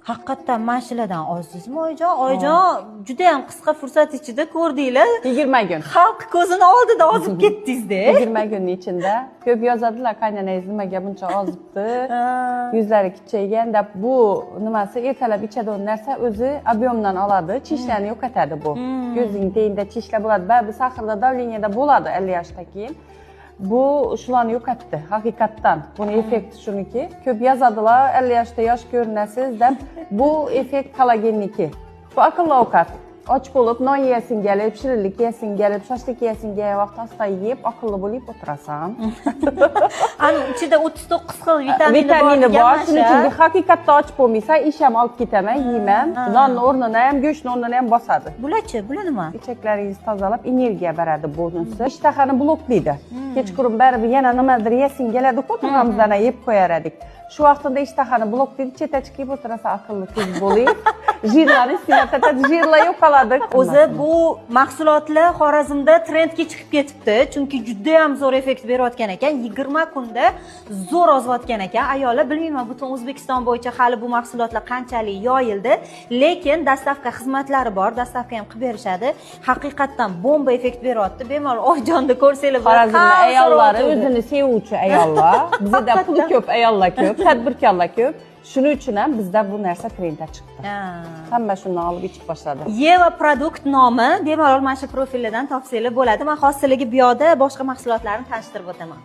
Haqiqatdan mana shulardan ozdingizmi, oyijon? Oyijon, judayam qisqa fursat ichida ko'rdinglar. 20 kun. Xalq ko'zini oldida ozib ketdingizda. 20 kunni ichida. Ko'p yozadilar, qaynanangiz nimaga buncha ozibdi, yuzlari kichaygan deb. Bu nimasi, ertalab ichadigan narsa, o'zi объем dan oladi, chishlarni yo'qotadi bu. Ko'zing tagida chishlar bo'ladi baribir, сахар da, давление da bo'ladi 50 yoshdan keyin. Bu shularni yo'qotdi haqiqatdan. Buni effekti shuniki, ko'p yozadilar, 50 yoshda yosh ko'rinasiz deb. Bu effekt kollagenniki. Bu aqlli ovqat. Och bo'lib non yeyasing kelib, shirinlik yeyasing kelib, shashlik yeyasing kelgan vaqtda asta yeb, aqlli bo'lib o'tirasan. Ani ichida 39 xil vitamini Vitamini bor. Bor, shuning uchun haqiqatda och bo'lmaysan. Ish ham olib ketaman, yeyman. Nonni o'rnini ham, go'shtni o'rnini ham bosadi. Bularchi, bular nima? Ichaklaringizni tozalab, energiya beradi bunisi. Ishtahani bloklaydi. Kechqurun baribir yana nimadir yesing keladi-ku, o'tirganimizdan yeb qo'yar edik. Shu vaqtida ishtahani bloklaydi, chetga chiqib o'tirasan, aqlli qiz bo'lib. Жир larni снять etadi, жир lar yo'qoladi. O'zi bu mahsulotlar Xorazmda trendga chiqib ketibdi, chunki judayam zo'r effekt berayotgan ekan. 20 kunda zo'r ozayotgan ekan ayollar. Bilmayman, butun O'zbekiston bo'yicha hali bu mahsulotlar qanchalik yoyildi, lekin доставка xizmatlari bor, доставка ham qilib berishadi. Haqiqatdan bomba effekt beryapti. Bemalol Oyijonni ko'rsanglar bo'ladi. Xorazmda Hamma ayollari so'rayotgandi. O'zini sevuvchi ayollar. Bizda puli ko'p ayollar ko'p, tadbirkorlar ko'p. Shuning uchun ham bizda bu narsa trendga chiqdi. Hamma shuni olib ichib boshladi. Yeva produkt nomi, bemalol mana shu profillardan topsanglar bo'ladi. Man hozir sizlarga bu yoqda boshqa mahsulotlarni tanishtirib o'taman.